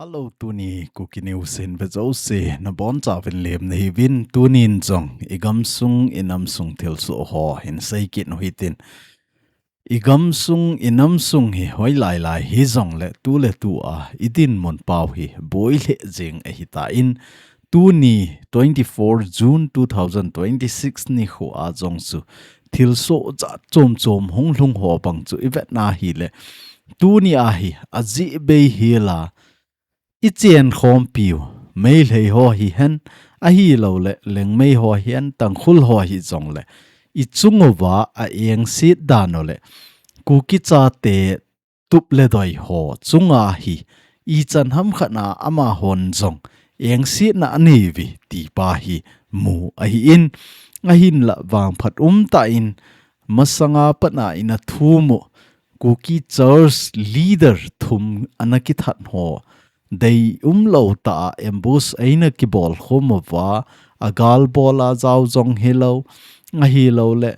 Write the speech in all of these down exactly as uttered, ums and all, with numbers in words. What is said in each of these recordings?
Hello, tuni Kuki News hin vejouse nabonchauvin lemna hiuvin, tunin jong igamsung inamsung thilsoh ho hin seikit u hitin. Igamsung inamsung hi hoilai lai hijongle tuletua idinmun pau hi boilheh jeng ahitan, tuni twenty-four June two thousand twenty-six nikhoa jong chu thilsoh jat chom chom hunglhung ho bang chu ivetna hile, tunia hi ajeh bei hela ichenkhompiu Meitei ho hihen, ahilouleh Liangmai ho hihen, Tangkhul ho hijongle ichunguva a engset dan uleh Kuki chate tup le doi ho chunga hi ichan hamkhat a amahon jong engsetna aneiuve tipa hi mu ahin, ahinla vangphat umtah in masanga patna ina thumu Kuki Church leader thum ana kithat ho deiumlou tah a ambush eina kibolkhum uva, agalbol a jao jong hilou, ahilouleh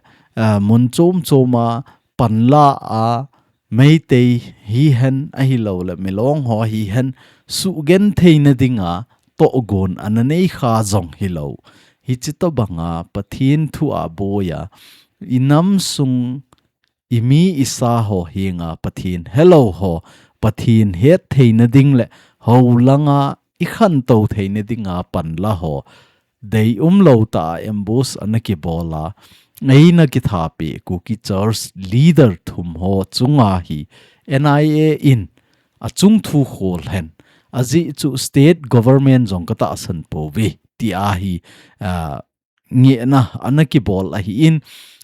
mun chom choma panla a Meitei hihen ahilouleh Milong ho hihen suhgentheina dinga tohgon ana neikha jong hilou, hiche tobanga Pathen thua boiya inamsung imi isa ho henga Pathen helou ho Pathen hettheina ding le houlanga ikhantou theina dinga panla ho deiumlou tah a ambush ana kibola, eina kithapeh Kuki Church leader thum ho chunga hi N I A in achungthu kholhen, ajeh chu state government jong katahsan pouve tia hi ngehna ana kibol ahin,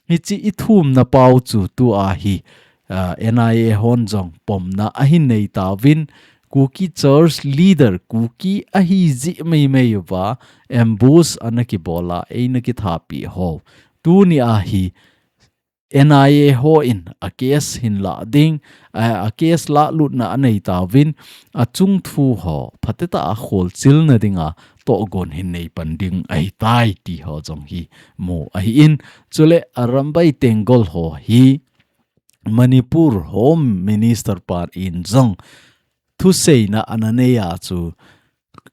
hiche ithumna pau chu tua hi N I A hon jong pomna ahin neitauvin, Kuki Church leader Kuki ahijeh meimei uva ambush ana kibola eina kithapeh ho tunia hi N I A hon a case hin lah ding, a case lahlutna aneitauvin, achungthu ho phatetah a kholchilna dinga tohgon hin neipan ding ahitai ti ho jong hi mu ahin, chule Arambai Tenggol ho hi Manipur Home Minister pan jong thuseina ana neiya chu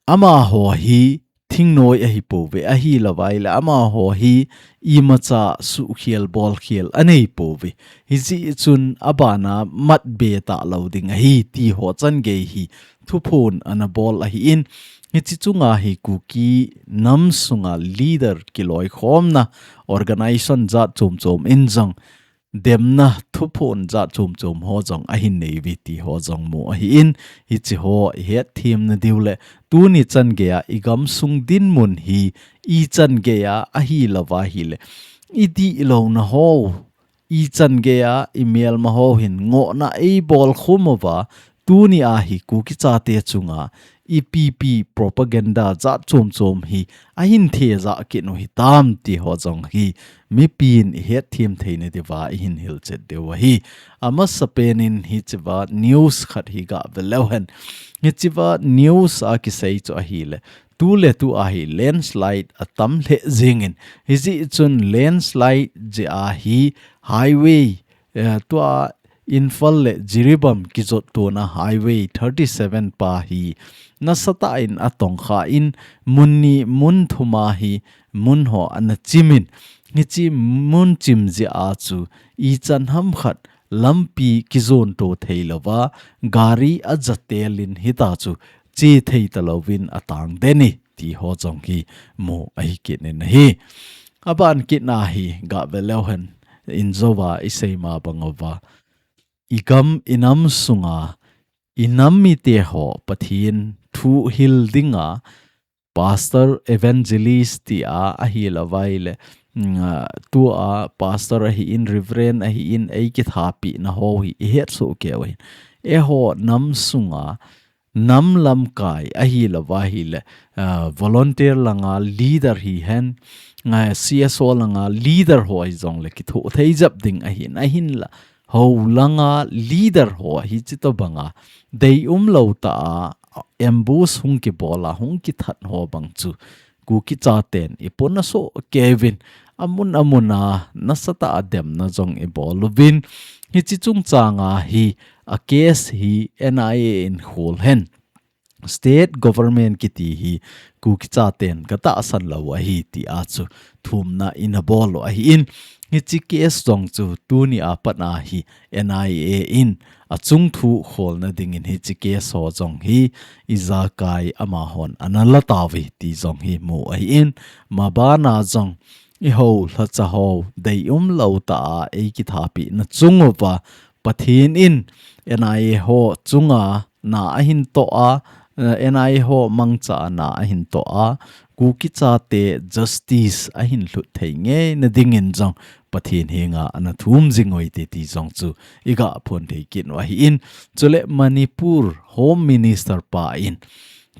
amaho hi thingnoi ahipouve, ahilouvai le amaho hi imacha suhkhel bolkhel aneipouve. Hijeh chun abana matbe talou ding ahi ti ho changei hi thuphon ana bol ahin, hiche chunga hi Kuki nam sunga leader kiloikhomna organization jat chom chom in jong demna thuphon jat chom chom ho jong ahin neiuve ti ho jong mu ahin, hiche ho ihetthemna diu le tuni changeiya igamsung dinmun hi ichan geiya ahilouva hile, idihlouna ho ichan geiya imelma ho hin ngohna eibolkhum uva, tunia hi Kuki chate chunga ipi ipi propaganda jat chom chom hi ahin thejah kit u hitam ti ho jong hi mipin ihetthem theina diuva ihin hilchet diu ahi. Amasapen in hichea news khat hi gaveleuhen, hichea news a kisei chu ahile, tuletua hi landslide atam lheh jengin, hijeh chun landslide jeh a hi highway tua Imphal le Jiribam kijottona highway thirty seven pa hi nasatah in atongkhan, mun ni mun thuma hi mun ho ana chimin, hiche mun chim jeh a chu ichan hamkhat lampi kijonto theilouva gari ajatel in hita chu chethei talouvin atangden e ti ho jong hi mu ahikit in ahi. Aban kitna hi gaveleuhen, injouva iseima banguva igam inam sunga inam mite ho Pathen thuhil dinga pastor, evangelist tia ahilouvai le tua pastor ahin, reverend ahin, eikithapehna ho hi ihetsoh keiyu hin, eiho nam sunga nam lamkai ahilouva hile volunteer langa leader hihen, C S O langa leader ho hijongle kithoh thei jep ding ahin, ahinla houlanga leader ho hiche tobanga deiumlou tah a ambush hung kibola hung kithat ho bang chu Kuki chaten ipona soh keiyuvin, amun amuna nasatah a demna jong ibol uvin, hiche chungchanga hi a case hi N I A in kholhen, state government kiti hi Kuki chaten katahsan lou ahi tia chu thumna in abol u ahin, hiche case jong chu tuni a pat a hi N I A in achung thu kholna dingin hiche case ho jong hi ijakai amahon ana la tauve ti jong hi mu ahin, mabana jong eiho lhacha ho deium lou tah a eikithapina chung uva Pathen in N I A ho chunga na ahin toh a, eh, N I A ho mangcha a na ahin toh a, Kuki chate justice ahin lhut thei ngeina dingin jong Pathen henga ana thum jing u hite ti jong chu iga phon thei kit u ahin, chule Manipur Home Minister pa in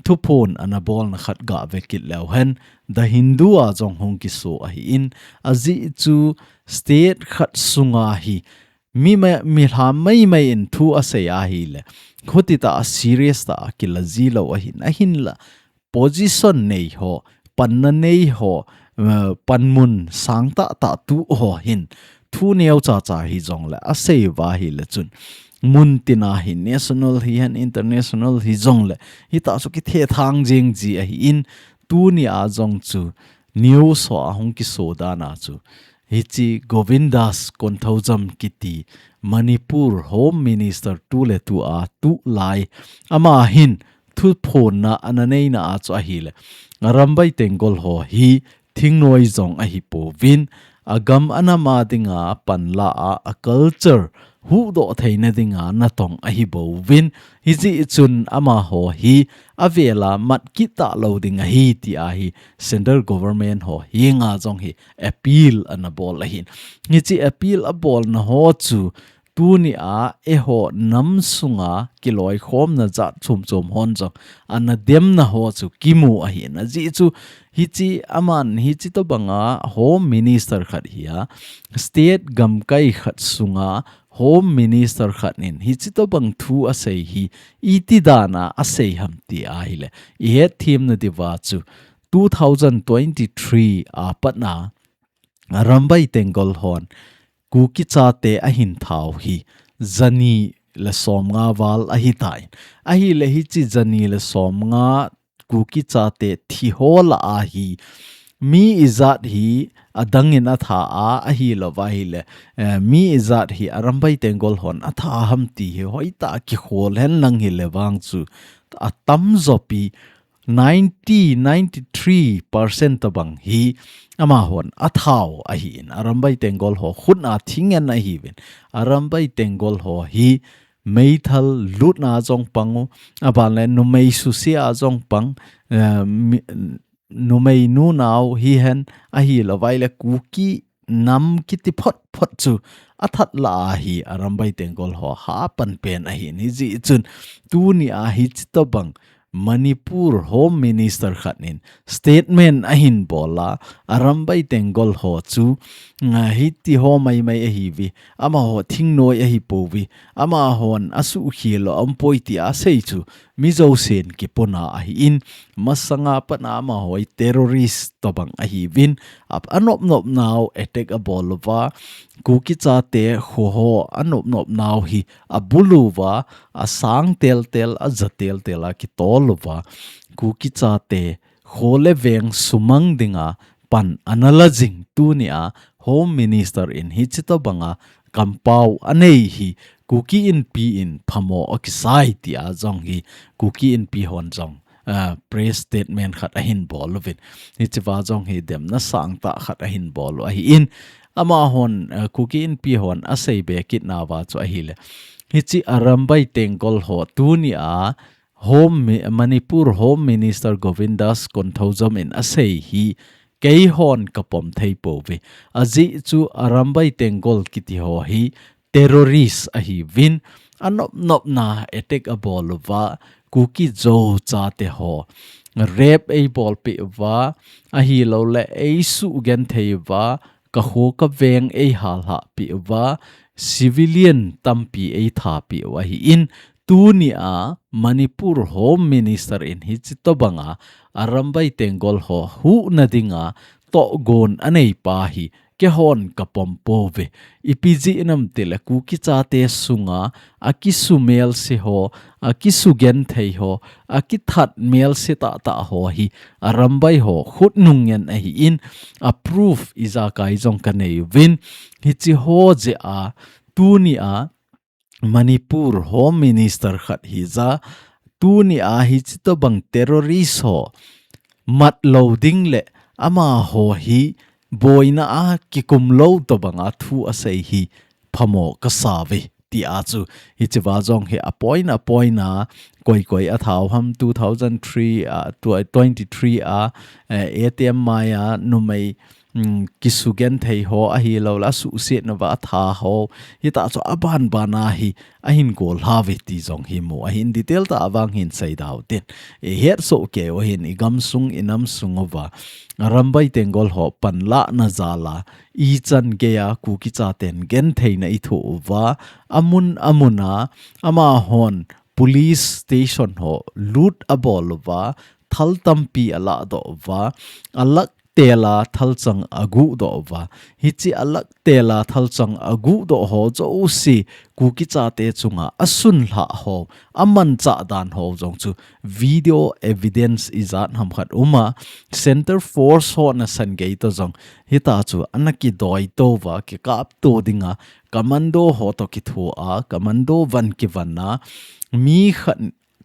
thuphon ana bolna khat ga ve kit leu hen, The Hindu a jong hung kiso ahin, ajeh chu state khat sunga hi mi ma-, mi lha mai mai in thu asei ahile, khuti tah a serious tah a kila ji lou ahin, ahinla position nei ho, panna nei ho, eh, panmun sang tah tah tu ho hin thu neo cha cha hijongle asei uva ahile chun, mun tina hi national hihen international hijongle, hitah chu kithethang jeng ji ahin, tuni a jong chu news ho a hung kiso dan a chu, hiche Govindas Konthoujam kiti Manipur Home Minister tu le tu a tu lai, ama hin thuphonna ana neina a chu ahile, Arambai Tenggol ho hi thingnoi jong ahi pouvin, agam anam a dinga panla a, a culture huhdoh theina dinga natong ahi bouvin, hijeh chun amaho hi avela mat kit talou ding ahi tia hi central government ho henga jong hi appeal ana bol ahin. Hiche appeal abolna ho chu tuni a eiho nam sunga kiloikhomna jat chom chom hon jong ana demna ho chu kimu ahin, ajeh chu hiche aman hiche tobanga Home Minister khat hi a, state gamkai khat sunga Home Minister khat in hiche tobang thu asei hi iti dan a asei ham ti ahile, ihet themna diuva chu two thousand twenty-three a pat a Arambai Tenggol hon Kuki chate ahin thau hi jani le somnga val ahitan. Ahile hiche jani le somnga Kuki chate thi ho lah a hi mi ijat hi adang in atha a, ahilou va ahile, eh, mi ijat hi Arambai Tenggol hon atha ham ti hi hoitah a kikhol hen lang hile vang chu atamjo pi ninety, ninety-three percent tobang hi amahon athau ahin, Arambai Tenggol ho khut a thing ngen ahiuvin, Arambai Tenggol ho hi meithal lutna jong pang u, aban le numei susia jong pang, eh, mi, numei nunao hihen ahilou va ahile Kuki nam kiti phot phot chu athat lah a hi Arambai Tenggol ho hapan pen ahin, hijeh chun tuni a hiche tobang Manipur Home Minister khat in statement ahin bol a, Arambai Tenggol ho chu, nga hiti ho mai mai ahiuve, amaho thingnoi ahi pouve, amahon asuhkhel u aumpoi tia asei chu mi jousen kipuna ahin, masanga pat a amaho hi terrorist tobang ahiuvin, ap-, anop nop nau attack abol uva, Kuki chate kho ho anop nop nau hi abulu uva, asang tel tel, aja tel tel a kitol uva, Kuki chate kho le veng sumang dinga pan ana la jing tuni a Home Minister in hiche tobanga kampau anei hi Kuki Inpi in phamo akisai tia jong hi Kuki Inpi hon jong, ah, press statement khat ahin bol uvin. Hiche va jong hi demna sangtah khat ahin bol u ahin. Amahon, ah, Kuki Inpi hon asei be kit nauva chu ahile, hiche Arambai Tenggol ho tuni a Home Mi-, Manipur Home Minister Govindas Konthoujam in asei hi keihon kapom thei pouve. Ajeh chu Arambai Tenggol kiti ho hi terrorist ahiuvin, anop nop na attack abol uva, Kuki Zo chate ho rape eibolpeh uva, ahilou le eisugenthei uva, ka kho ka veng eihallhah peh uva, civilian tampi eitha peh u ahin, tuni a Manipur Home Minister in hiche tobanga Arambai Tenggol ho huhna dinga tohgon anei pa hi keihon kapom pouve. Ipi jeh inem itile Kuki chate sunga akisumelse ho, akisugenthei ho, akithat melse tahtah ho hi Arambai ho khut nung ngen ahin, a proof ijakai jong kanei uvin, hiche ho jeh a tunia Manipur Home Minister khat hija, tunia hiche tobang terrorist ho mat lou ding le amaho hi boina a kikum lou tobanga thu asei hi phamo kasauve, tia chu hichea jong hi a point a point a koi koi a thau ham, two thousand three a, tw-, twenty-three a, eh, A T M mai a numei, mm, kisugenthei ho ahilouleh asuhset nauva atha ho, hitah chu aban ban a hi ahin gollhauve ti jong hi mu ahin, detail tah a vang hin seidau tin. Ihet soh keiyu ahin, igamsung inamsung uva Arambai Tenggol ho panlahna jal a ichan geiya Kuki chaten gentheina ithoh uva, amun amun a amahon police station ho loot abol uva, thal tampi aladoh uva, alakh tela thalchang aguhdoh uva. Hiche alakh tela thalchang aguhdoh ho jouse Kuki chate chunga asunlhah ho, amanchah dan ho jong chu video evidence ijat ham khat uma, Centre Force ho nasan gei toh jong hitah chu ana kidoi touva, kikapto dinga, commando ho toh kithoa, commando von kivan a, mi khat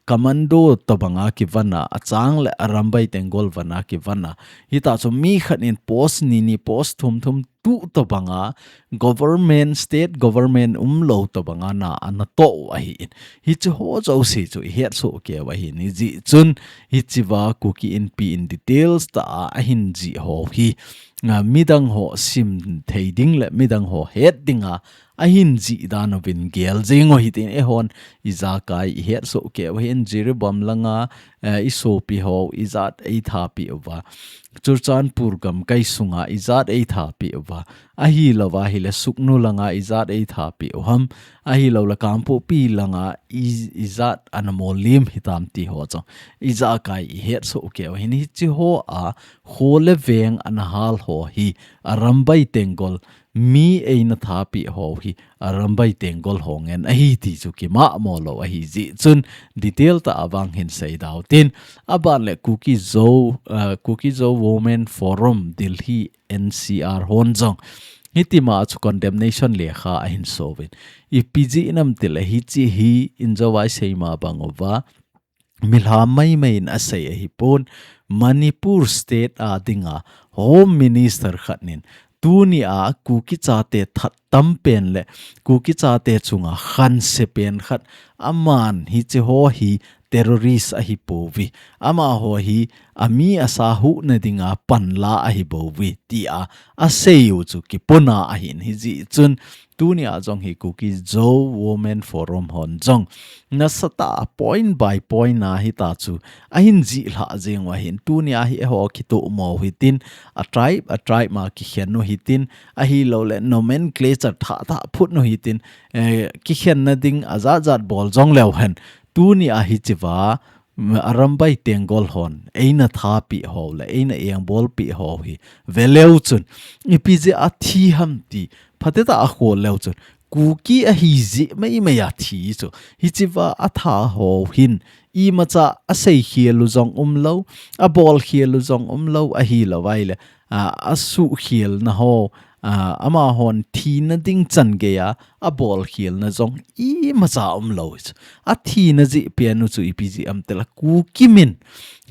commando tobanga kivan a, achang le Arambai Tenggol von a kivan a, hitah chu mi khat in post ni ni, post thum thum tuh tobanga, government, state government umlou tobanga na ana toh u ahin. Hiche ho jouse chu ihet soh keiyu ahin, hijeh chun hichea Kuki Inpi in details tah a ahin jih ho hi, a, midang ho sim thei ding le midang ho het dinga ahin jih dan uvin gel jing u hitin, eihon ijakai ihet soh keiyu ahin, Jiribam langa, eh, isopi ho ijat eitha peh uva, Churachandpur gamkai sunga ijat eitha peh uva, ahilouva ahile Sugnu langa ijat eitha peh u ham, ahilouleh Kangpokpi langa i-, ijat ana mollim hitam ti ho jong ijakai ihet soh keiyu ahin, hiche ho a kho le veng ana hal ho hi Arambai Tenggol mi eina tha peh ho hi Arambai Tenggol ho ngen ahi ti chu kimahmo lou ahi jeh chun detail tah a vang hin seidau tin, aban le Kuki Zo, eh, Kuki Zo Women Forum Delhi N C R hon jong hitima chu condemnation lekha ahin souvin. Ipi jeh inem itile hiche hi injovai seima bang uva, milham maimai in asei ahipon, Manipur State a dinga Home Minister khat nin tunia Kuki chate that tam pen le Kuki chate chunga khanse pen khat, aman hiche ho hi terrorist ahipouve, amaho hi ami asa huhna dinga panla ahibouve, tia aseiyu chu kipona ahin, hijeh chun tunia jong hi Kuki Zo Women Forum hon jong nasatah a point by point a hitah chu ahin jihlhah jeng u ahin, tunia hi eiho kitohmo u hitin, a tribe, a tribe ma kikhen u hitin, ahilouleh nomenclature thah thah phut u hitin, eh, kikhenna ding ajat jat bol jong leu hen, tunia hichea Arambai Tenggol hon eina tha peh ho le eina engbol peh ho hi ve leu chun, ipi jeh a thi ham ti phatecha a khol leu chun, Kuki ahi jeh maimai a thi chu. Hichea atha ho hin imacha aseikhel u jong umlou, abolkhel u jong umlou, ahilouva ahile, a, asuhkhelna ho, a, amahon thina ding chan geiya abolkhelna jong imacha umlou chu. Athina jeh pen u chu ipi jeh ham itile Kuki min,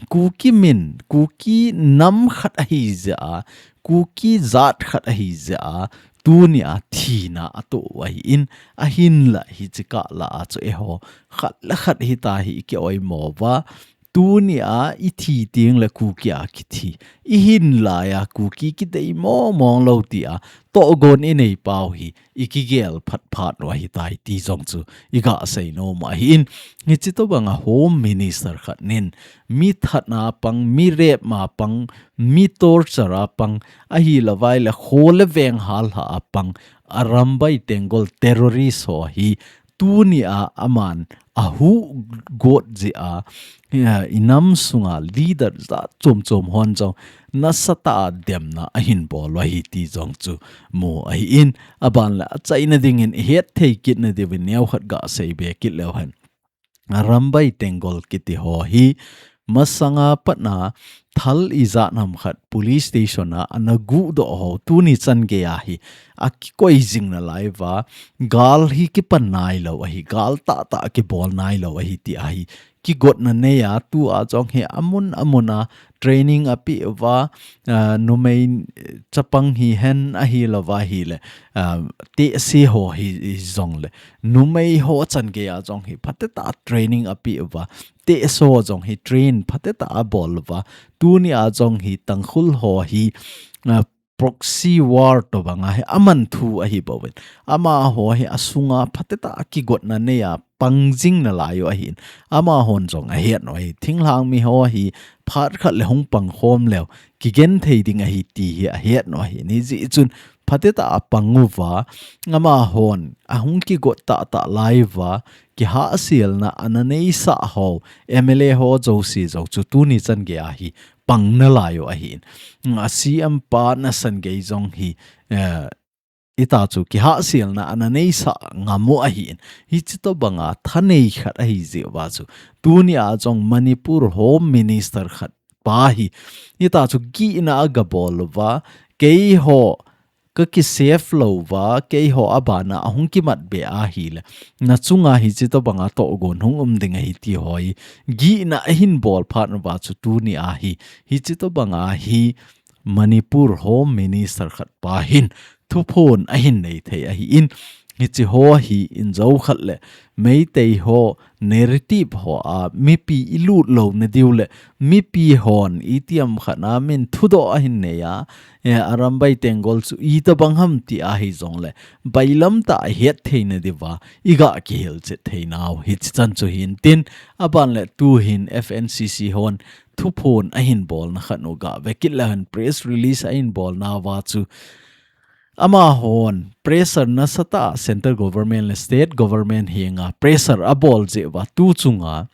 Kuki min, Kuki nam khat ahi jeh a, Kuki jat khat ahi jeh a, tunia thina atoh u ahin, ahinla hiche kah lah a chu eiho khat le khat hitia hi iki oimo uva, tunia ithi teng le Kuki a kithi, ihin laiya Kuki kidei mong mong lou tia tohgon inei pau hi ikigel phat phat u ahitai ti jong chu iga seinom u ahin, hiche tobanga Home Minister khat nin mi thatna pang, mi rape ma pang, mi torture a pang, ahilouva ahile kho le veng hallha a pang Arambai Tenggol terrorist ho hi tuni a aman ahuhgot jeh a, eh, inam sunga leader jat chom chom hon jong nasatah a demna ahin bol u ahi ti jong chu mu ahi in, aban le achaina dingin ihet thei kit nadiuvin neokhat gasei be kit leu hen. Arambai Tenggol kiti ho hi masanga patna thal ijat ham khat police station a ana guhdoh ho tuni chan geiya hi akikoi jing nalai uva, gal hi kipan nailou ahi, gal tahtah kibol nailou ahi ti ahi. Kigotna neiya tua jong hi amun amun a training apeh uva, ah, numei chapang hihen ahilouva ahile, ah, tehse ho hi, hijongle numei ho chan geiya jong hi phatecha training apeh uva, tehse ho jong hi train phatecha abol uva, tuni a jong hi Tangkhul ho hi, ah, proxy war tobanga hi aman thu ahi bouvin. Amaho hi asunga phatecha kigotna neiya pang jing nalai u ahin. Amahon jong ahet u ahi. Thinglhang mi ho hi phat khat le hung pang khom leu kigen thei ding ahi ti hi ahet u ahi. Hijeh chun phatecha apang uva, amahon ahung kigot tahtah lai uva, kihahselna ana neisah ho, M L A ho jouse jong chu tuni chan geiya hi pang nalai u ahin. A C M pa nasan gei jong hi, eh, ita chu kihahselna ana neisah ngam u ahin. Hiche tobanga thanei khat ahi jeh uva chu tuni a jong Manipur Home Minister khat pa hi ita chu gihna agabol uva, keiho kakisave louva, keiho abana ahung kimat be ahile, nachunga hiche tobanga tohgon hung um ding ahi ti ho hi gihna ahin bol phat uva chu tuni a hi, hiche tobanga hi Manipur Home Minister khat pa hin thuphon ahin nei thei ahi in, hiche ho hi injo khat le Meitei ho narrative ho a mipi ilut lou nadiu le mipi hon itiham khat a min thudoh ahin neiya, eh, Arambai Tenggol chu itobang ham ti ahi jongle bailam tah a het thei nadiuva iga kihilchet thei nau hiche chan chu hintin, aban le tuhin F N C C hon thuphon ahin bolna khat u gave kit leu hen, press release ahin bolna uva chu amahon pressure nasatah a central government le state government henga pressure abol jeh uva tu chunga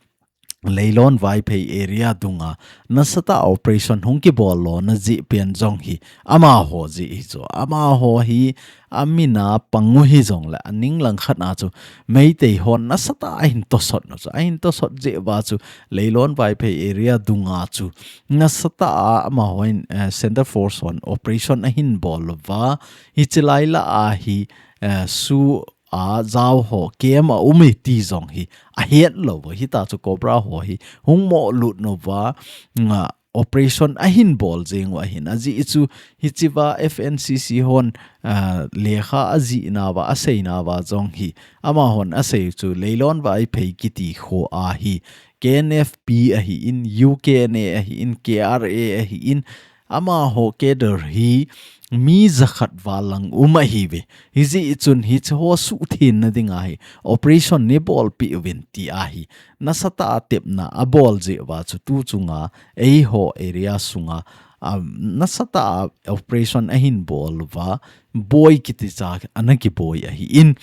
Leilon Vaiphei area dunga nasatah a operation hung kibol lona jeh pen jong hi amaho jeh hi chu. Amaho hi amin a pang u hijongle aning langkhat a chu Meitei hon nasatah a ahin tosot u chu. Ahin tosot jeh uva chu Leilon Vaiphei area dunga chu nasatah a amahon, eh, Centre Force hon operation ahin bol uva, hiche lai lah a hi, eh, SoO a jao ho camp aum e ti jong hi ahet lou u. Hita chu Cobra ho hi hung molut uva, nga operation ahin bol jeng u ahin. Ajeh chu hichea F N C C hon, ah, lekha ajih nauva, asei nauva jong hi, amahon asei u chu Leilon Vaiphei kiti kho a hi K N F P ahi in, U K N A ahi in, K R A ahi in, amaho cadre hi mi jakhat val lang um ahiuve. Hijeh chun hiche ho suhtheng na dinga hi operation neibolpeh uvin ti ahi. Nasatah a tepna abol jeh uva chu tu chunga eiho area sunga, ah, nasatah a operation ahin bol uva, boi kiti cha ana kiboi ahi in.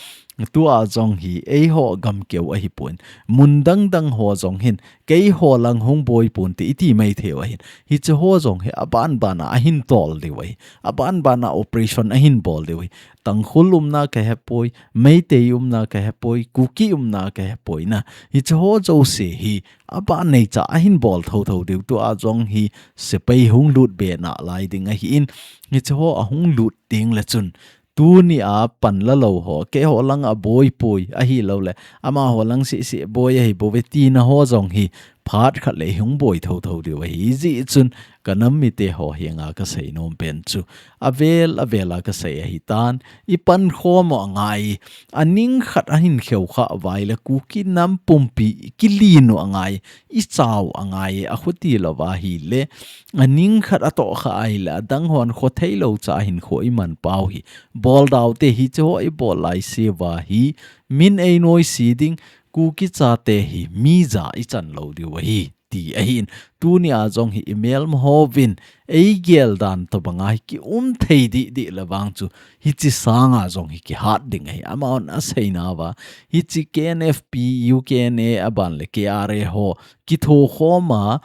Tua jong hi eiho gamkeu ahipon, mun dang dang ho jong hin keiho lang hung boi ponte iti maithei u ahin. Hiche ho jong hi aban ban a ahin tol diu ahi. Aban ban a operation ahin bol diu ahi. Tangkhul umna kahepoi, Meitei umna kahepoi, Kuki umna kahepoi na. Hiche ho jouse hi aban neicha ahin bol thotho diu, tua jong hi sepai hung lut be nalai ding ahi in. Hiche ho ahung lut ding le chun, tuni a panla lou ho, keiho lang a boipoi ahilouleh amaho lang seh seh boi ahibouve tina ho jong hi phat khat le hung boi thotho diu ahi. Hijeh chun kanam mite ho henga kasei nom pen chu avel avel a kasei ahitan, ipankhom u angai, aning khat ahin kheukhah uva ahile Kuki nam pumpi kilen u angai, ichau angai, akhuti louva ahile, aning khat atohkhah ahile adang hon khothei lou cha ahin kho iman pau hi. Boldaute, hiche ho ibol laise uva hi min einoise ding, Kuki chate hi mi ja ichan lou diu ahi. ti ahin. Tunia jong hi imelma hovin eigel dan tobanga hi kium thei didi le vang chu hichi sanga jong hi kihat ding ahi. Amahon aseinauva hichi K N F P, U K N A aban le K R A ho kithokhoma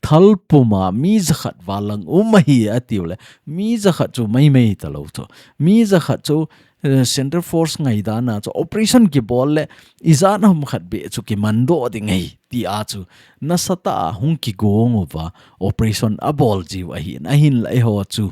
thalpuma mi jakhat valang um ahi atiu le mi jakhat chu maimai talou chu. Mi jakhat chu eh, Central Force ngaidana chu operation kibol le ijat ham khat be chu kimandoh ding ahi tia chu nasatah a hung kigong uva operation abol jiu ahin. Ahinla eiho chu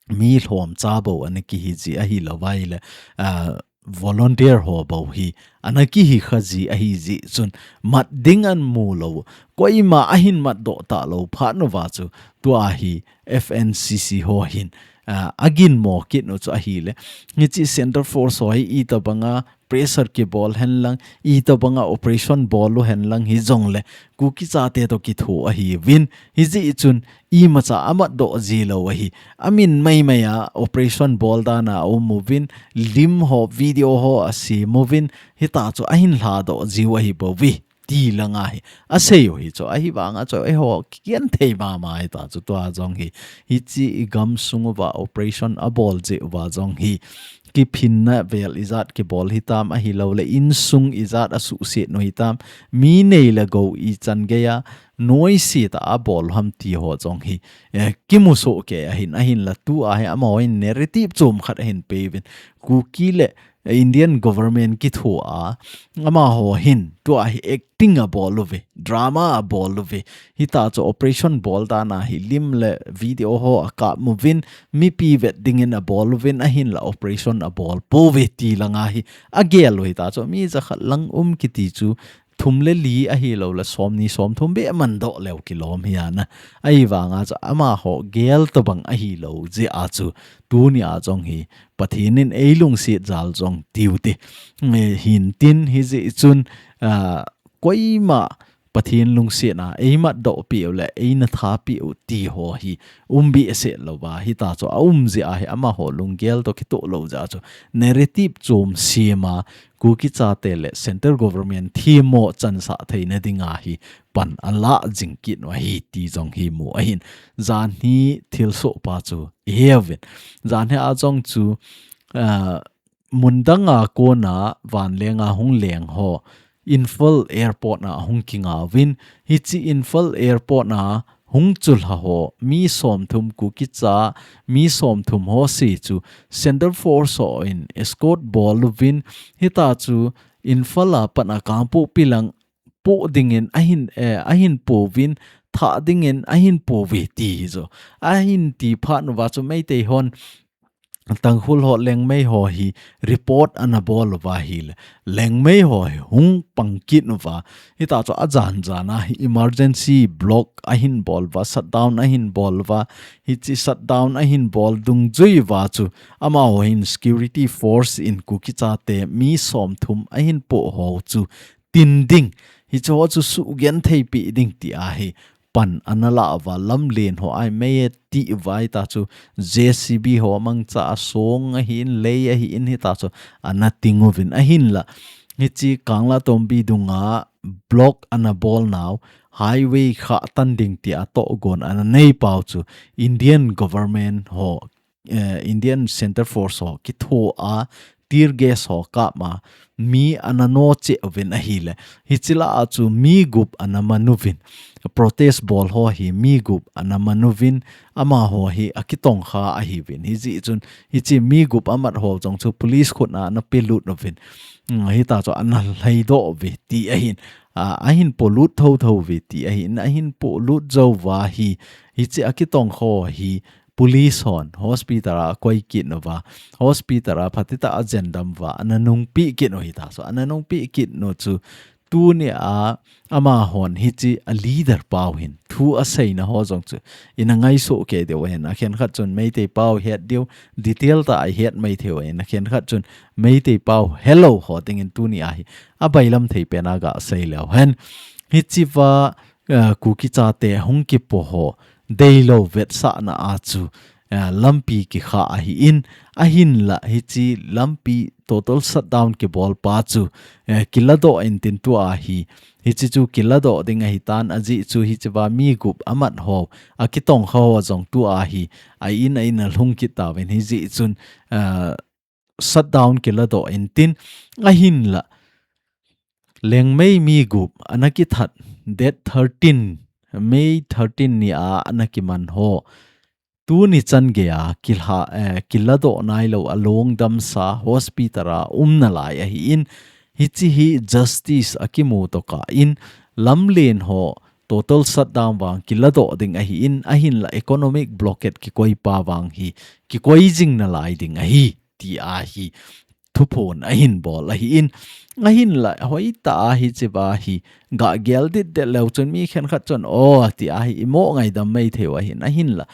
mi lhomcha bou ana kihi ji ahilou vaile, ah, volunteer ho bou hi ana kihi kha ji ahi ji chun mat ding amu lou. Koima ahin matdoh talou phat nauva chu tua hi F N C C ho hin ah, aginmo kit u chu ahile. Hichi Central Force ho hi itobanga pressure kibol henlang, itobanga operation bol u henlang hijongle Kuki chate toh kitho ahiuvin. Hijeh chun imacha amatdoh jilou ahi. Amin maimai a operation bol dana aum uvin, lim ho, video ho asem uvin, hitachu ahin lhadoh jiu ahibouve. Ti langa hi asei u hi chu, ahivanga chu eiho kigenthei mama hitachu tua jong hi. Hichi igamsung uva operation abol jeh uva jong hi kiphinna vel ijat kibol hitam ahiloule insung ijat asuhset u hitam, mi nei le gou ichan geiya noise tah a abol ham ti ho jong hi, eh, kimusoh kei ahin, ahinla tua hi amahon narrative chom khat ahin peuvin. Kuki le Indian government kithoa, amaho hin tua hi acting abol uve, drama abol uve. Hitachu operation bol dana hi lim le video ho akap uvin, mipi vet dingin abol uvin, ahinla operation abol pouve ti langa hi agel u hitachu mi jakhat lang um kiti chu thum le li ahiloule somni somthum be mandoh leu kilom hi ana. Ahivanga chu amaho gel tobang ahilou jeh a chu tunia jong hi Pathen in eilungset jal jong tiu te. Eh, hintin hijeh chun, ah, koima Pathen lungsetna eimatdoh peh u le eina tha peh u ti ho hi um behseh louva hitachu aum jeh a hi amaho lunggel toh kitoh lou jeh a chu narrative chom sema Kuki chate le Central Government themmo chansah theina dinga hi pan alah jing kit u ahi ti jong hi mu ahin. Janhi thilsoh pa chu iheuvin. Janhi a jong chu, ah, mundanga kona vanlenga hung leng ho Imphal Airport a hung kingauvin. Hichi Imphal Airport a hung chulha ho mi somthum Kuki cha mi somthum ho se chu Central Force hon escort bol uvin. Hitachu Imphal a pat a Kangpokpi lang poh dingin ahin, eh, ahin pouvin, thah dingin ahin pouve ti hi chu. Ahin ti phat nauva chu Meitei hon Tangkhul ho Liangmai ho hi report ana bol uva ahile Liangmai ho hi hung pang kit uva. Hitachu ajan jan a hi emergency block ahin bol uva, shutdown ahin bol uva. Hichi shutdown ahin bol dungjui uva chu amaho hin security force in Kuki chate mi somthum ahin poh ho chu tin ding, hichu ho chu sugenthei peh ding ti ahi. Pan ana lah uva lamlen ho a mei e ti uva hitachu J C B ho mangcha a song ahin lei ahin hitachu ana ting uvin ahinla. Hichi Kanglatongbi dunga block ana bol nau highway khah tan ding tia tohgon ana nei pau chu Indian government ho eh, Indian Centre Force ho kitho a, tear gas ho kap a, mi ana nocheh uvin ahile. Hichi lah a chu mi gup ana man uvin, protest bol ho hi mi gup ana man uvin, amaho hi akitongkha ahiuvin. Hijeh chun, hichi mi gup amat ho jong chu police khut a ana pelut uvin. Hmm, hitachu ana lhaidoh uve ti ahin. A, ahin polut thotho uve ti ahin, ahin polut jou uva hi, hichi akitongkha ho hi, police hon hospital a akoi kit uva, hospital a phatechan a jendam uva, ana nungpeh kit u hitachu, ana nungpeh kit u chu, tunia amahon hichi a leader pau hin thu aseina ho jong chu ina ngaito kei diu ahin, akhenkhat chun Meitei pau het diu, detail tah a ihet mai thei u ahin, akhenkhat chun Meitei pau helou ho dingin tunia hi abailam thei pen a gasei leu hen. Hichi uva, eh, Kuki chate hung kipoh ho, deilou vetsahna a chu, eh, lampi kikha ahin, Ahinla hiche lampi total shutdown kibol pa chu, eh, kiladoh intin tua hi. Hiche chu kiladoh ding ahitan ajeh chu hichea mi gup amat ho, akitongkha ho jong tua hi. A in a in alhung kit tauvin hijeh chun, eh, shutdown kiladoh intin ahinla. Lengmei mi gup ana kithat date thirteen, May thirteen ni a ana kiman ho. Tuni chan geiya kilha, eh, kiladoh nailou a lungdamsa hospital a um nalai ahin, hiche hi justice akimu tokah in lamlen ho total shutdown vang kiladoh ding ahin, ahinla economic blockade kikoi pa vang hi kikoi jing nalai ding ahi, tia hi thuphon ahin bol ahin, ahinla hoitah a hichea hi gah gel ditdet leu chun mi khenkhat chun, o, tia hi imo ngaidam maithei u ahin, ahinla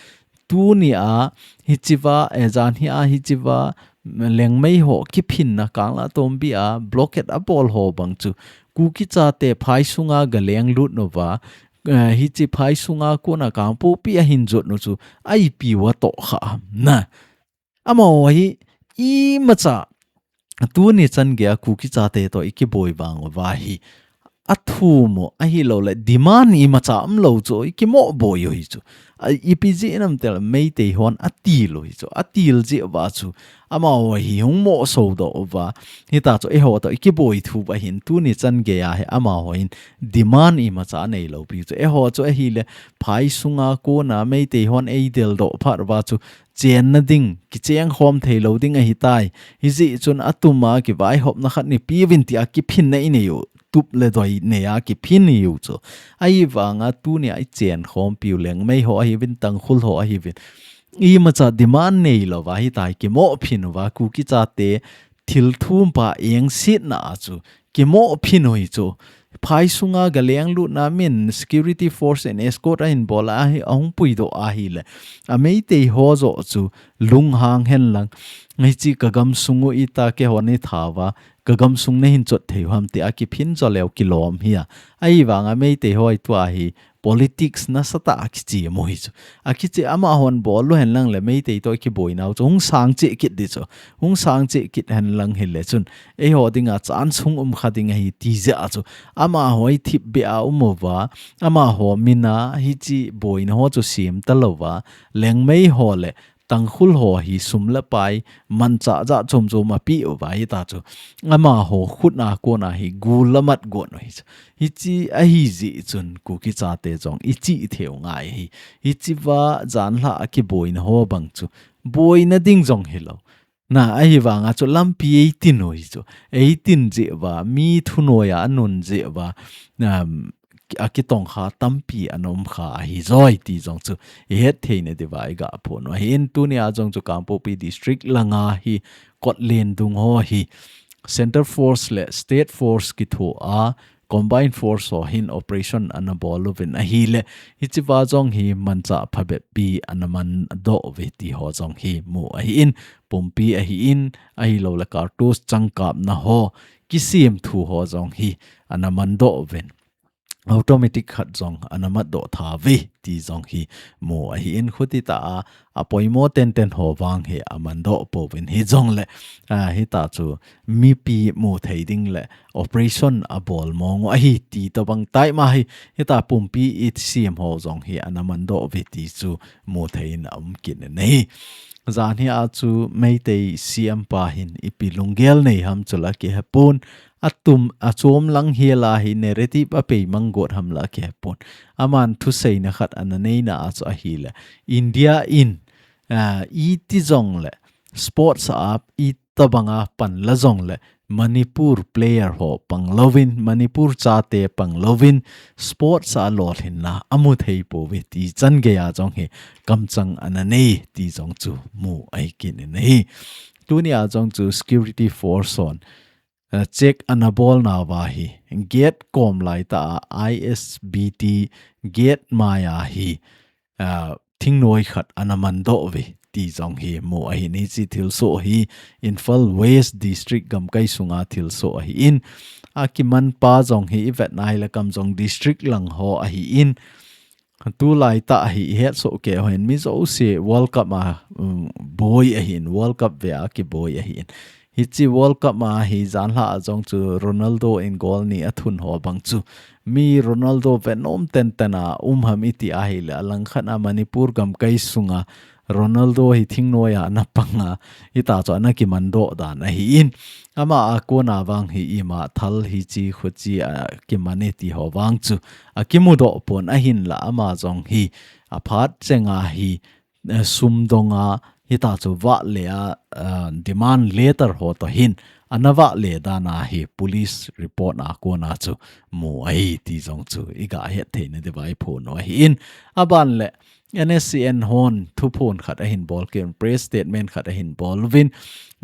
tuni a hichea, eh, janhi a hichea Lengmei ho kiphinna Kangla Tombi a blockade abol ho bang chu Kuki chate phai sunga galenglut uva, eh, hiche phai sunga kona Kangpokpi ahin jot u chu ipi uva tohkhah ham na. Amaho hi imacha tuni chan geiya Kuki chate toh ikiboi vang uva hi athum u ahilouleh demand imacha umlou chu ikimo boi u hi chu. A, ipi jeh ham itile Meitei hon atil u hi chu. Atil jeh uva chu amaho hi hung moso doh uva. Hita chu eiho toh ikiboi thu ahin, tuni chan geiya hi amaho hin demand imacha aneilou pi chu. Eiho chu ahile phai sunga kona Meitei hon eidel doh phat uva chu chenna ding, kicheng khom theilou ding ahitai. Hijeh chun atuma kivaihopna khat nei piuvin tia kiphinna inei u, tup le doi neiya kiphin ihiu chu. Ahivanga tunia ichen khompiu Lengmei ho ahiuvin, Tangkhul ho ahiuvin, imacha demand neilouva hitia kimo phin uva Kuki chate thil thumpa engsetna a chu kimo phin u hi chu. Phai sunga galenglut na min security force in escort ahin bol a hi, ahung puidoh ahile, a Meitei ho joh chu lunghang henlang, hiche kagamsung u ita keiho nei thauva, kagamsung neihin chot thei u ham tia kiphin jo leu kilom hi a. Ahivanga Meitei ho hi tua hi politics nasatah a kichemu hi chu. Akiche, amahon bol u henlang le Meitei toh kiboinau chu hung sang cheh kit ding chu. Hung sang cheh kit henlang hile chun eiho dinga chance hung umkha ding ahi ti jeh a chu. Amaho hi thipbeh a um uva, amaho mina hiche boina ho chu sem talouva, Lengmei ho le Tangkhul ho hi sum le pai manchah jat chom chom apeh uva hita chu. Amaho khut a kona hi gul amat gon u hi chu. Hiche ahi jeh chun Kuki chate jong ichih thei u ngai hi. Hichea janhi a kiboina ho bang chu boina ding jong hilou. Na, ahivanga chu lampi eitin u hi chu. Eitin jeh uva, mi thunoiya anun jeh uva, um, akitongkha tampi ana umkha ahi joi ti jong chu ihet theina diuva iga phon u ahin, tunia jong chu Kangpokpi District langa hi kotlen dung ho hi Centre Force le State Force kithoa Combined Force ho hin operation ana bol uvin ahile, hichea jong hi manchah phabep pi ana mandoh uve ti ho jong hi mu ahin, pumpi ahin, ahilouleh cartridge changkapna ho, kisemthu ho jong hi ana mandoh uvin. Automatic khat jong ana matdoh tha uve ti jong hi mu ahin, khuti tah a, apoimo tenten ho vang hi amandoh pouvin hijongle, a, hita chu mipi mu thei ding le operation abol mong u ahi ti tobang tah ma hi, hita pumpi isem ho jong hi ana mandoh uve ti chu mu thei in aum kit in ahi. Janhi a chu Meitei C M pa hin ipi lunggel nei ham chu la kihepon, atum, achom lang hi la hi narrative apei mang got ham la kihepon. Aman thuseina khat ana neina a chu ahile, India in, a, iti jongle, sports a itobanga pan la jongle, Manipur player ho panglouvin, Manipur chate panglouvin, sports a lolhinna amu thei pouve ti chan geiya jong hi kamchang ana nei ti jong chu mu ahi kit in ahi. Tunia jong chu security force hon, eh, check ana bolnauva hi gate kom laitah a I S B T gate maiya hi, ah, thingnoi khat ana mandoh uve ti jong hi mu ahin, hiche thilsoh hi Imphal West District gamkai sunga thilsoh ahin, akimanpa jong hi ivet nahile Kamjong District lang ho ahin, Tulai tah hi ihet soh kei hen, mi jouse World Cup a, um, boi ahin, World Cup ve a kiboi ahin. Hiche World Cup a hi janhi a jong chu Ronaldo in goal ni athun ho bang chu mi Ronaldo ve nom tenten a um ham iti ahile, alangkhat a Manipur gamkai sunga Ronaldo hi thingnoi a ana pang a, hita chu ana kiman doh dan ahin. Ama a kona vang hi ima thal hiche khuche a kiman e ti ho vang chu akimu doh pon ahinla, ama jong hi aphat chenga hi, eh, sum donga hita chu vahle a, eh, demand letter ho toh hin ana vahle dan a hi police report a kona chu mu ahi ti jong chu iga het theina diuva iphon u ahin. Aban le N S C N hon thuphon khat ahin bol kit un, press statement khat ahin bol uvin.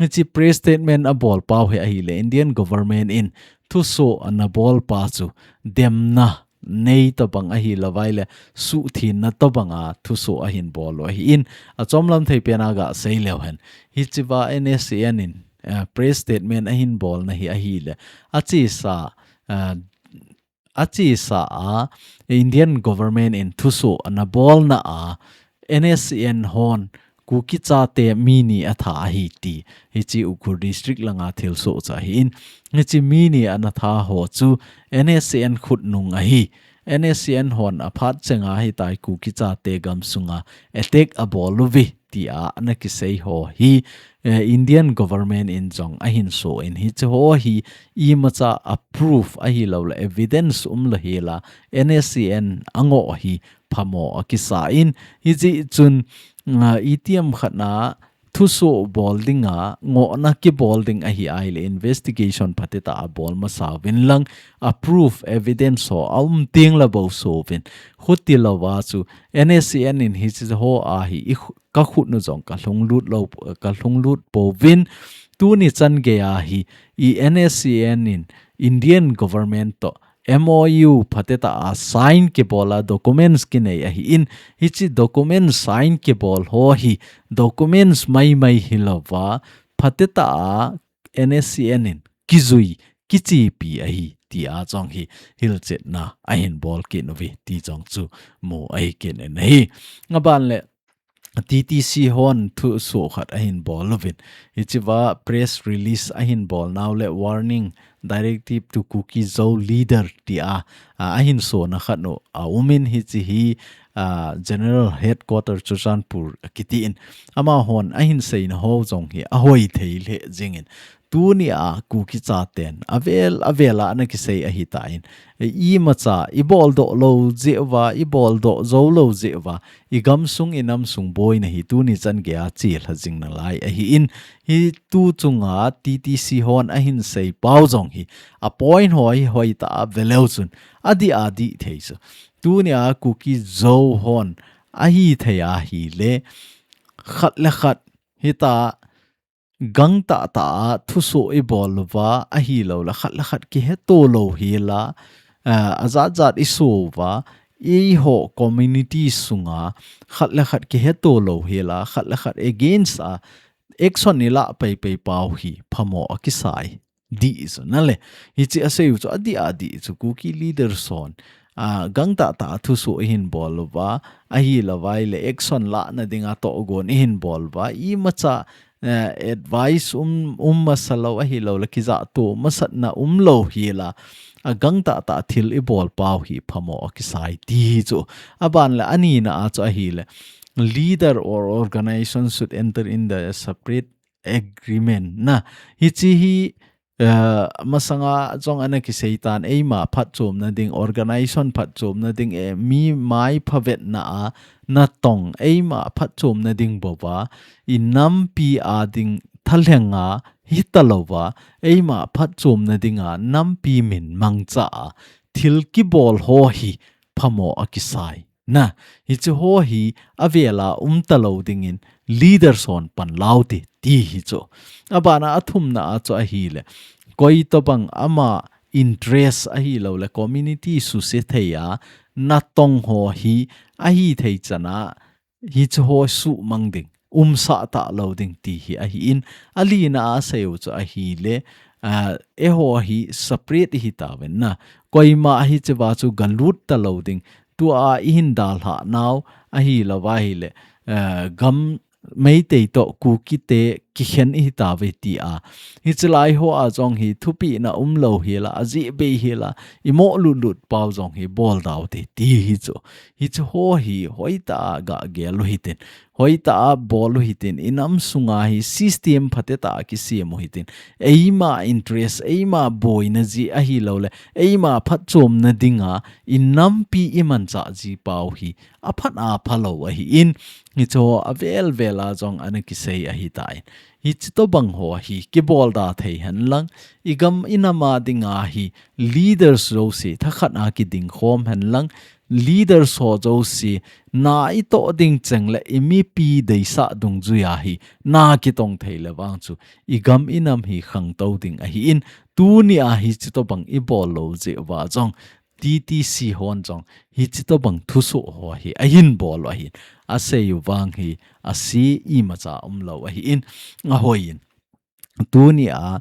Hiche press statement abol pau hi ahile, Indian government in thusoh ana bol pa chu demna nei tobang ahi lou vai le, suhthenna tobang a thusoh ahin bol u ahin, achomlam thei pen a gasei leu hen. Hichea N S C N in, eh, press statement ahin bolna hi ahile, achesa, eh, achesa a Indian government in thusoh ana bolna a N S C N hon Kuki chate mi ni atha ahi ti. Hiche Ukhrul District langa thilsoh chu ahin. Hiche mi ni ana tha ho chu N S C N khutnung ahi. N S C N hon aphat chenga hitia Kuki chate gamsunga attack abol uve tia ana kisei ho hi, eh, Indian government in jong ahin so in, hiche ho hi imacha a proof ahilou le evidence umlou hela N S C N angoh hi phamo akisa in, hijeh chun, ah, itiham khat na thusoh bol dinga ngohna kibol ding ahi ahile investigation phatecha a bol masa uvin lang, a proof evidence ho aum teng le bou so uvin. Chuti louva chu N S C N in hiche ho a hi i khu-, ka khut u jong ka lhunglut lou, ka lhunglut pouvin. Tuni chan gei a hi i N S C N in Indian government toh M O U phatecha a sign kibol a documents kinei ahin, hiche documents sign kibol ho hi documents maimai hilouva, phatecha a N S C N in kijui, kichepi ahi tia jong hi hilchetna ahin bol kit uve ti jong chu mu ahi kit in ahi. Aban le T T C hon thusoh khat ahin bol uvin. Hichea press release ahin bol nau le warning, directive to Kuki Zo leader tia, a, ahin sona khat u aum in, hiche hi, a, General Headquarter Churachandpur kiti in. Amahon ahin seina ho jong hi ahoi thei lheh jing in. Tunia Kuki chaten avel avel a ana kisei ahitan, imacha i boldoh lou jeh uva, i boldoh jou lou jeh uva, i gamsung i namsung boina hi tuni chan gei a chelha jing nalai ahin, hiche chunga T T C hon ahin sei pau jong hi a point ho hi hoitah a ve leu chun adih adih thei chu. Tunia Kuki Zo hon ahithei ahile, khat le khat hitia gangtah tah a thusoh i bol uva ahilou le, khat le khat kiheto lou hela, eh, ajat jat i so uva, eiho community sunga khat le khat kiheto lou hela, khat le khat against a action i lah paipai pau hi phamo akisai dih chu nale. Hiche asei u chu adih adih chu Kuki leader hon, a, gangtah tah a thusoh ihin bol uva, ahilou vai le action lahna dinga tohgon ihin bol uva, imacha, eh, advice um, um masa lou ahilou le, kijahto masatna umlou hela, agangtah tah thil i bol pau hi phamo akisai ti hi chu. Aban le anina a chu ahile, leader or organization should enter in the separate agreement na. Hiche hi, eh, masanga jong ana kisei tan, eima phatchomna ding, organization phatchomna ding, eh, mi mai phavetna a natong, eima phatchomna ding bou va, i nampi a ding thalhenga hita louva, eima phatchomna dinga nampi min mangcha a thil kibol ho hi phamo akisai. Na, hiche ho hi avela umta lou dingin leader hon pan lau te ti hi chu. Abana athumna a chu ahile, koi tobang ama interest ahilou le community suse thei a natong ho hi ahithei chan a hiche ho suhmang ding, umsah talou ding ti hi ahin, alina a asei u chu ahile, ah, eiho hi separate ihi tauvin na, koima hichea chu galut talou ding, tua i hin dalhah nau ahilou ahile, eh, gam Meitei toh Kukite kikhen i hitauve tia. Hichi lai hoa jong hi thupina umlou hila, ajeh bei hila, i mo lutlut pau jong hi bol daute ti hi chu. Hichi ho hi hoitah a gagel u hitin. Hoitah a bol u hitin. I nam sunga hi system phatetah a kisem u hitin. Eima interest, eima boina jeh ahilouleh, eima phatchomna dinga, i nampi i manchah ji pau hi aphat aphalou ahin, hichi ho avel vel a jong ana kisei ahitan. Hichi tobang ho hi kibol da thei henlang, i gam i nam a dinga hi leaders jouse thakhat a kiding khom henlang, leaders ho jouse na i toh ding cheng le i mipi deisah dungjui a hi na kitong thei le vang chu i gam i nam hi khangtou ding ahin, tuni a hichi tobang i bol lou jeh uva jong T T C hon jong hichi tobang thusoh ho hi ahin bol u ahin, asei u vang hi ase imacha umlou ahin, ahoiyin. Tuni a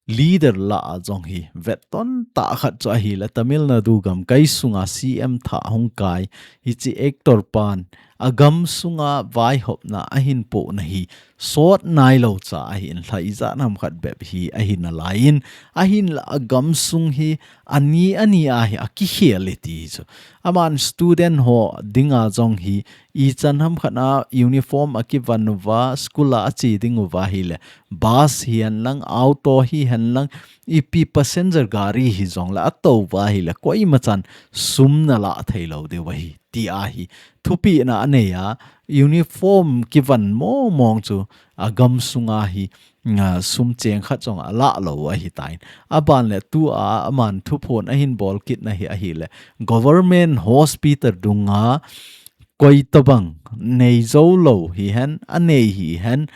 leader lah a jong hi vetton tah khat chu ahile Tamil Nadu gamkai sunga C M thah hung kai hichi actor pan a gam sunga vaihopna ahin pohna hi sot nailou cha ahin, lha ijat ham khat bep hi ahin alaiyin, ahinla a gam sung hi ani ani a hi akikhel e ti chu. Aman student ho dinga jong hi ichan ham khat a uniform akivon uva, school a ache ding uva hile, bus hihen lang, auto hihen lang, ipi passenger gari hijong le atou uva hile, koima chan sum nalah thei lou diu ahi, ti ahi. Thupina anei a, uniform kivon mong mong chu a gam sunga hi, a, sum cheng khat jong alah lou ahitan. Aban le tua aman thuphon ahin bol kitna hi ahile, government hospital dunga koi tobang nei jou lou hihen, anei hihen,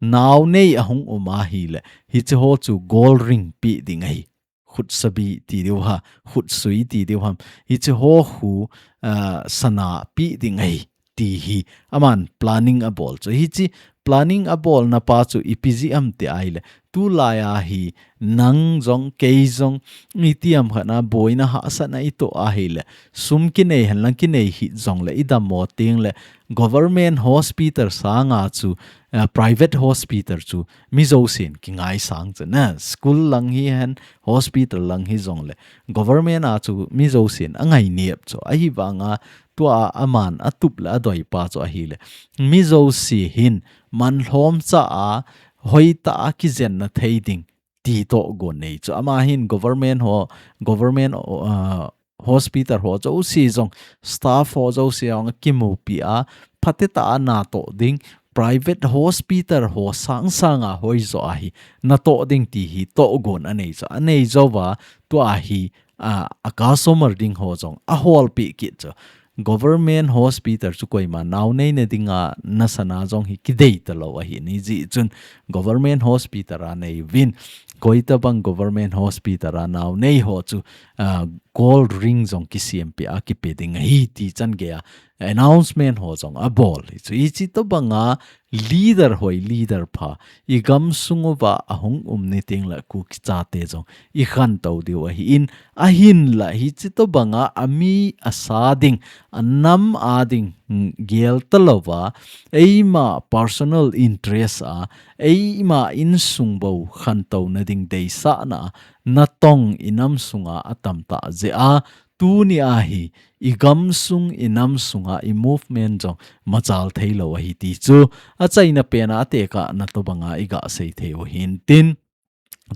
nao nei ahung um ahile, hichi ho chu gold ring pe ding ahi. Khutsabi ti diu ham, khutsui ti diu ham. Hichi ho khu, ah, sana pe ding ahi ti hi aman planning abol chu. Hichi planning abolna pa chu ipi jeh ham ti ahile, tulai a hi nang jong, kei jong, itiham khat a boina hahsatna itoh ahile, sum kinei henlang kinei hih jongle idammo tengle, government hospital sanga chu, eh, private hospital chu mi jousen kingaisang chu na, school lang hihen, hospital lang hijongle, government a chu mi jousen angainep chu. Ahivanga tua aman atup le adoi pa chu ahile, mi jouse hin manlhomcha a hoitah a kijenna thei ding ti tohgon nei chu. Ama hin government ho, government, ah, hospital ho jouse jong, staff ho jouse jong akimupi a, phatetah a natoh ding, private hospital ho sangsanga hoijo ahi natoh ding ti hi tohgon anei chu. Anei jouva tua hi, ah, a customer ding ho jong aholpi kit chu. Government hospital chu koima nao neina dinga nasana jong hi kidei talou ahi, hijeh chun government hospital a neiyuvin, koi tabang government hospital a nao nei ho chu, ah, gold ring jong kisempeh a kipe ding ahi ti chan geiya announcement ho jong abol hi chu. Hichi tobanga leader hoi, leader pha, i gamsung uva ahung um ni tengle Kuki chate jong i khantou diu ahin, ahinla hichi tobanga ami asa ding, anam a ding, mm, gel talouva, eima personal interest a, eima insung bou khantouna ding deisahna a, natong i namsunga atam tah jeh a, tuni a hi, i gamsung, i namsunga, i movement jong machal theilou ahi ti chu, achaina pena atekahna tobanga i gasei thei u hintin.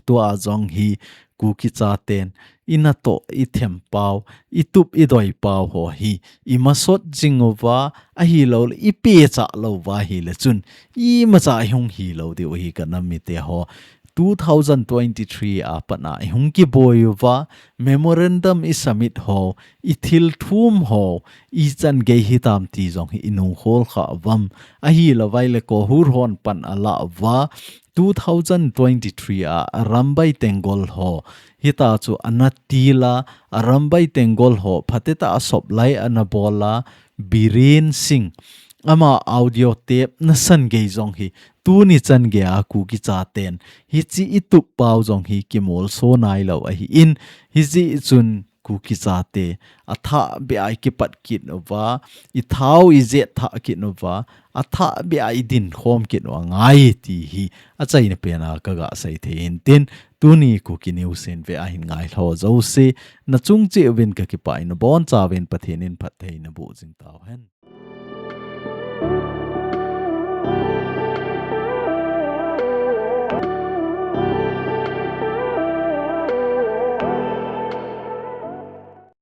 Tua jong hi Kuki chaten, i natoh, i thempau, i tup, i doipau ho hi, i masot jing uva, ahilouleh, i pehcha louva ahile chun, imacha i hung hilou diu ahi ka nam mite ho. Two thousand twenty-three a pat a i hung kiboi uva, memorandum i submit ho, i thil thum ho, ichan gei hitam ti jong hi i nungkhol kha uvam. Ahilouvleh Kohur hon pan ala uva, two thousand twenty-three a Arambai Tenggol ho, hita chu ana til a, Arambai Tenggol ho, phatetah a sop lai ana bol a, Biren Singh, ama audio tape nasan gei jong hi, tuni chan geiya Kuki chaten, hichi i tup pau jong hi kimolso nailou ahin, hijeh chun Kuki chate, athah beh a ikipat kit uva, ithao ijet thah kit uva, athah beh a idin khom kit uva ngai ti hi, achaina pen a kaga sei thei in tin, tuni Kuki News in ve ahin ngai lho jouse, nachung cheh uvin kakipah in, nabonchauvin Pathen in phattheina boh jing tauhen.